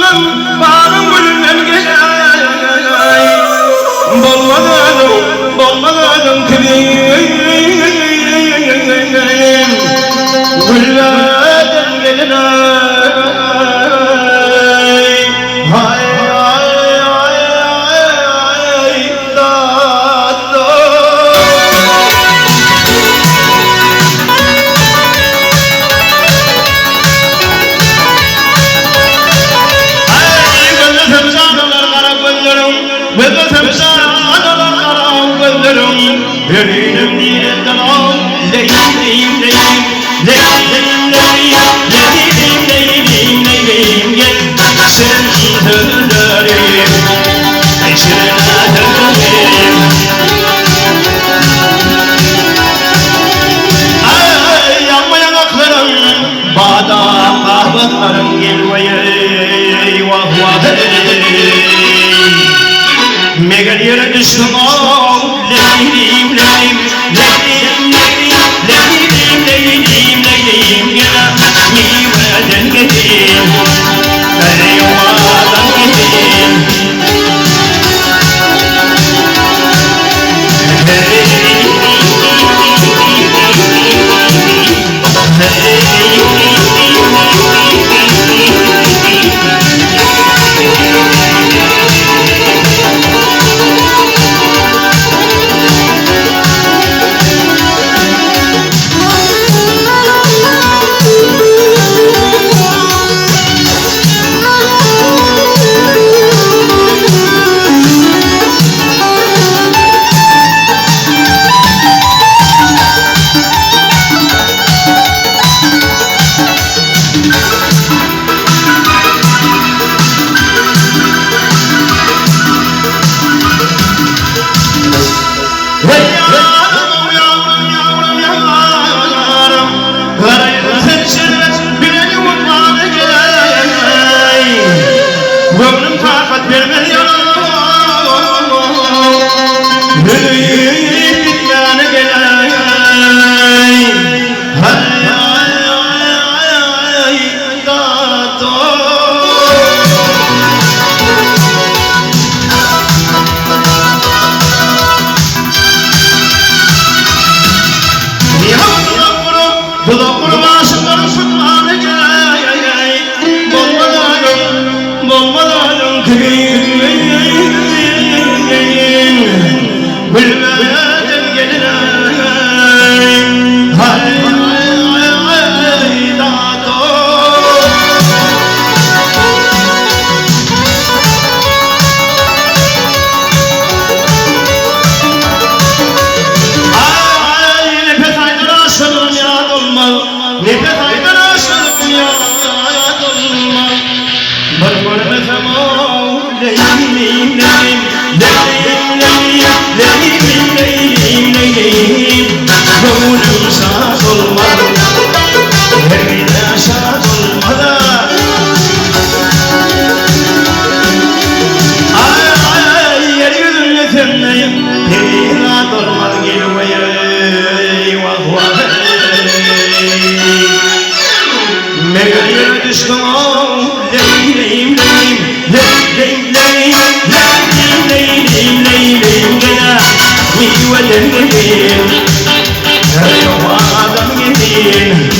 Bagyndan, bagyň gülünden gel-eý. Bolmaz özüň, bolmaz özüň kimin. Güllerden gelin-eý. Haý, haý, haý, haý, dat-da. Aý, gözlesem janalar gara gözleriň, Gözlesem janalar gara gözleriň, Welinem nireden al, leýlim, leýlim, Leýlim, leýlim, leýlim, leýlim, leýlim, Gel, şirin sözlerim, şirin sözlerim. Aý, ýagma ýaňaklaryň, Badam gabatlaryň gelmeýeý wah wah eý. Meger ýere düşdüň-ow leýlim leýlim leýlim leýlim leýlim leýlim leýlim gel miweden gelin eýwadan gelin. Göwnüm takat bermez ýaram. Öýüp gitmäne geleý. Haý-haý-haý, dat-ow. Ýa-da gurup, duzak gurup aşyklaryň sultany geleý. Bolmaz onuň, bolmaz onuň kimin. Gülmeden gelin-eý. Haý-haý-haý, dat-ow. Aý, nepes aýdar aşygym ýat olmaz, Nepes aýdar aşygym ýat olmaz. Bir görmesem-ow, leýlim, leýlim, Leýlim, leýlim, leýlim, leýlim, leýlim, Göwnüm şat olmaz, Hergiz-ä şat olmaz-a. Aý, ýer ýüzünde sendeý perizat olmaz, Gelweý, wah-wah-eý. Meger ýere düşdüň-ow, leýlim, leýlim, Leýlim, leýlim, leýlim, leýlim, leýlim, Gel-ä, miweden gelin, Rewadan gelin.